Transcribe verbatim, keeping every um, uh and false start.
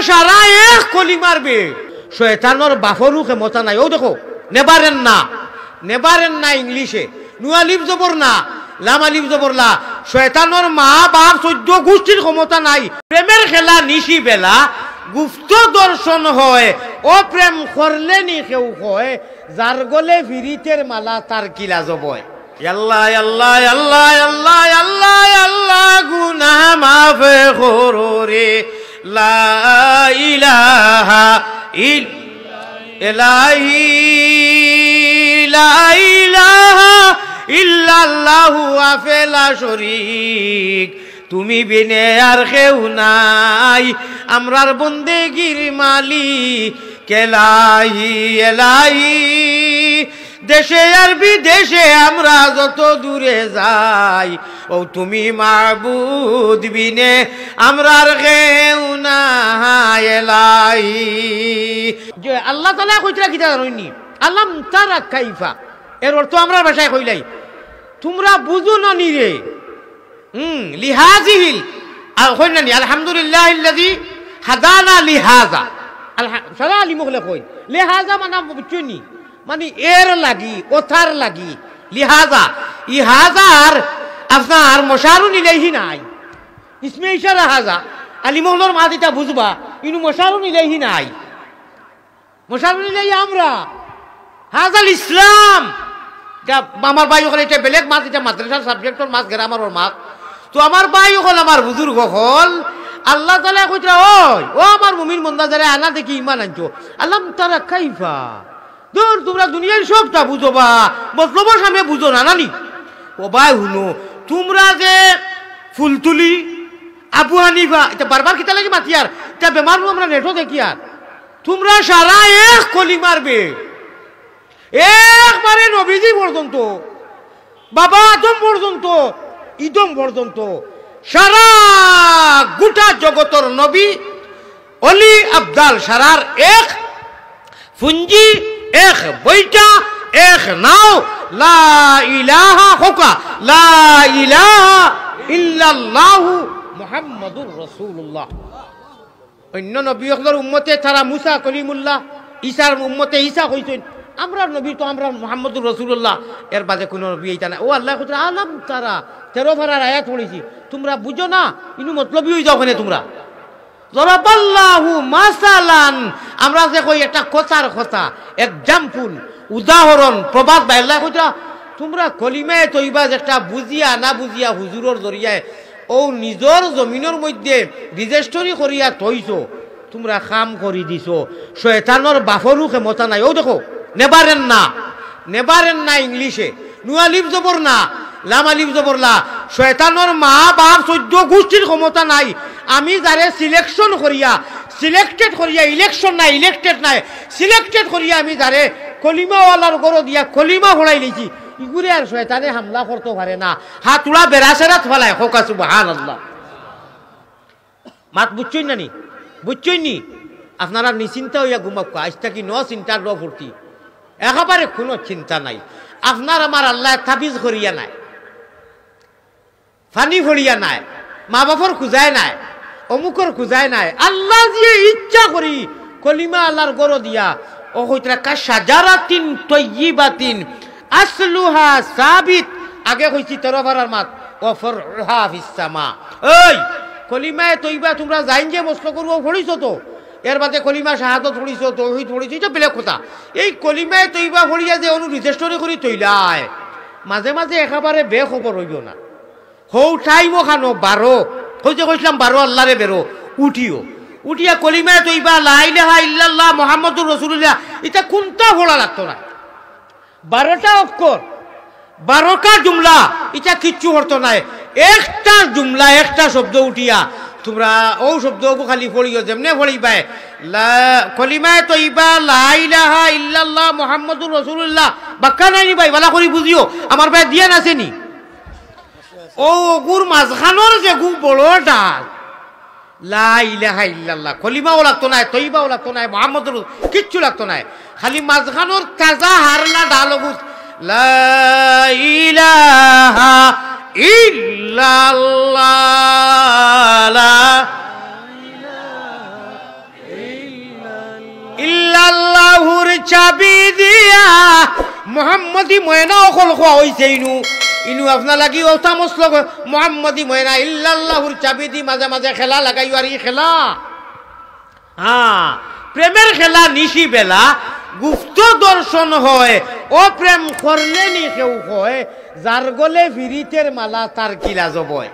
সারা এক কলিমার বেড়। শয়তানর বাফরও ক্ষমতা নাই। অউ দেখো, নেভার এন্ড না, নেভার এন্ড না ইংলিশে, নুন আলিফ জবর না, লাম আলিফ জবর লা। শয়তানর মা বাফ চৌদ্দ গুষ্টির ক্ষমতা নাই। প্রেমের খেলা নিশি বেলা, গুপ্ত দর্শন হয়, অউ প্রেম করলে নি কেউ কয়, যার গলে ফিরিতের মালা তার কি লাজব অয়। আল্লাহ, আল্লাহ, আল্লাহ, আল্লাহ, আল্লাহ, আল্লাহ, গুনাহ মাফ করো রে। লা ইলাহা ইল-, এলাহি, লা ইলাহা ইল্লাল্লাহু ওয়াহদাহু লা শরীক, তুমি বিনে আর কেউ নাই, আমরার বন্দেগির মালিক। এলাহি, এলাহি, দেশে আর বিদেশে আমরা যত দূরে যাই, অউ তুমি মাবুদ বিনে আমরার কেউ নাই, এলাহি। যে আল্লাহ তাআলা কইতরা কিতা জানইননি? আলাম তারা কাইফা। এর অর্থ আমরার ভাষায় কইলাই, তুমরা বুঝো না নি রে। হুম, লিহাজিহিল, আর কইন না নি, আলহামদুলিল্লাহিল্লাযী হাদানা লিহাজা। আলহা-, সারা আলিম অকলে কইন, লিহাজা মানে বুঝছইন নি? মানে এর লাগি, অতার লাগি। লিহাজা, ই হাজার আপনার মুশারুন ইলাইহি নাই। ইসমে ইশারা হাজা, আলিম অকলর মাত ইতা বুঝবা, ইনো মুশারুন ইলাইহি নাই। মুশারুন ইলাইহি আমরা। হাজাল ইসলাম। ইটা আমার ভাই অকল, ইটা বেলেগ মাত, ইটা মাদ্রাসার সাবজেক্টর মাত, গ্রামারর মাত। তো আমার ভাই অকল, আমার বুজুর্গ অকল, আল্লাহ তাআলায় কইতরা, "ওই, ও আমার মুমিন বন্দা, যারা আনা দেখি ঈমান আনছো, আলাম তারা কাইফা।" দূর, তুমরা দুনিয়ার সবটা বুঝো বা, মতলবর সামনে বুঝো না, না নি? ও ভাই হুনো, তুমরা যে ফুলতুলি, আবু হানিফা, ইতা বারবার কিতা লাগি মাতিয়ার? ইতা বেমার নু আমরা নেটো দেখিয়ার। তুমরা সারা এক কলিমার বেড়। একবারে নবীজি পর্যন্ত, বাবা আদম পর্যন্ত, ইদম পর্যন্ত, সারা গুটা জগতর নবী, অলি আবদাল, সারার এক পুঞ্জি, এক বইটা, এক নাও, লা ইলাহা কউক্কা, লা ইলাহা ইল্লাল্লাহু মুহাম্মাদুর রাসূলুল্লাহ। অইন্য নবী অকলর উম্মতে তারা মুসা কলিমুল্লাহ, ঈসার উম্মতে ঈসা কইছইন। আমরার নবী তো আমরার মুহাম্মাদুর রাসূলুল্লাহ, এর বাদে কুনু নবী আইতা নায়। ও আল্লায় কইতরা, আলাম তারা, তেরো পারার আয়াত পড়ছি, তুমরা বুঝো না, ইনো মতলবি অইযাও কেনে তুমরা। দরাবাল্লাহু মাসালান, আমরা যে কই একটা কথার কথা, example, উদাহরণ, প্রবাদ, বা আল্লায় কইতরা, তুমরা কলিমায়ে তৈবা যেটা বুঝিয়া না বুঝিয়া হুজুরর জরিয়ায় অউ নিজর জমিনর মধ্যে রেজিস্ট্রি করিয়া থইছো, তুমরা কাম করি দিছো, শয়তানর বাফরও ক্ষমতা নাই। অউ দেখো, নেভার এন্ড না, নেভার এন্ড না ইংলিশে, নুন আলিফ জবর না, লাম আলিফ জবর লা। শয়তানর মা বাফ চৌদ্দ গুষ্টির ক্ষমতা নাই। আমি যারে selection করিয়া, selected করিয়া, election না, elected নায়, selected করিয়া আমি যারে কলিমাওয়ালার ঘরো দিয়া কলিমা পড়াইলাইছি, ইগুরে আর শয়তানে হামলা করতো পারে না। হাতুড়া বেড়া সেরাত ফালায়, কউক্কা সুবহানাল্লাহ। মাত বুঝছইন না নি? বুঝছইন নি? আপনারা নিশ্চিন্তা অইয়া ঘুমাউক্কা, আইজ থাকি no চিন্তা, no ফুর্তি, একেবারে কুনু চিন্তা নাই। আপনার আমার আল্লায় তাবিজ করিয়া নায়, পানি পড়িয়া নায়, মা বাফর খুজায় নায়, অমুকর খুজায় নায়। আল্লায় যে ইচ্ছা করি কলিমাআলার ঘরো দিয়া, অউ কইতরা, "কাশাজারাতিন তাইয়িবাতিন আসলুহা সাবিত।" আগে কইছি তেরো পারার মাত, "ওয়া ফারউহা ফিস সামা।" এই কলিমায়ে তৈবা তুমরা যাইন যে মস্তকর উপরো পড়িছো তো, এর বাদে কলিমা শাহাদত পড়িছো, তৌহিদ পড়িছো, ইটা বেলেগ কথা। এই কলিমায়ে তৈবা পড়িয়া যে অনো রেজিস্ট্রি করি থইলায়, মাঝে মাঝে একেবারে বেখবর অইও না। হউ টাইম অখানো বারো, হউ যে কইছলাম বারো আল্লারে বেরো, উঠিও। উঠিয়া কলিমায়ে তৈবা, লা ইলাহা ইল্লাল্লাহ মুহাম্মাদুর রাসূলুল্লাহ, ইতা কুনটা পড়া লাগতো নায়। বারোটা অক্ষর, বারোটা জুমলা, ইতা কিচ্ছু অইতো নায়। একটা জুমলা, একটা শব্দ উঠিয়া, তুমরা অউ শব্দগু খালি পড়িও, যেমনে পড়িবায়, লা, কলিমায়ে তৈবা, লা ইলাহা ইল্লাল্লাহ মুহাম্মাদুর রাসূলুল্লাহ, বাক্কা নায় নি ভাই, ভালা করি বুঝিও, আমার ভাই দিয়ান আছে নি? অউ অগুর মাঝখানোর যেগু বড় ডাল, লা ইলাহা ইল্লাল্লাহ, কলিমাও লাগতো নায়, তৈবাও লাগতো নায়, মুহাম্মাদুর রসুল, কিচ্ছু লাগতো নায়। খালি মাঝখানোর তাজা হারলা ডাল অগুত, লা ইলাহা ইল্লাল্লাহ, লা চাবি দিয়া মোহাম্মদী ময়না অকল কওয়া অইছে ইনু। ইনু আপনার লাগি অতা মসলক মোহাম্মদী ময়না ইল্লাল্লাহুর চাবি দি মাঝে মাঝে খেলা লাগাইও, আর ই খেলা, হ্যাঁ, প্রেমের খেলা নিশি বেলা, গুপ্ত দর্শন হয়, ও প্রেম করলে নি কেউ কয়, যার গলে ফিরিতের মালা তার কিলা জবয়।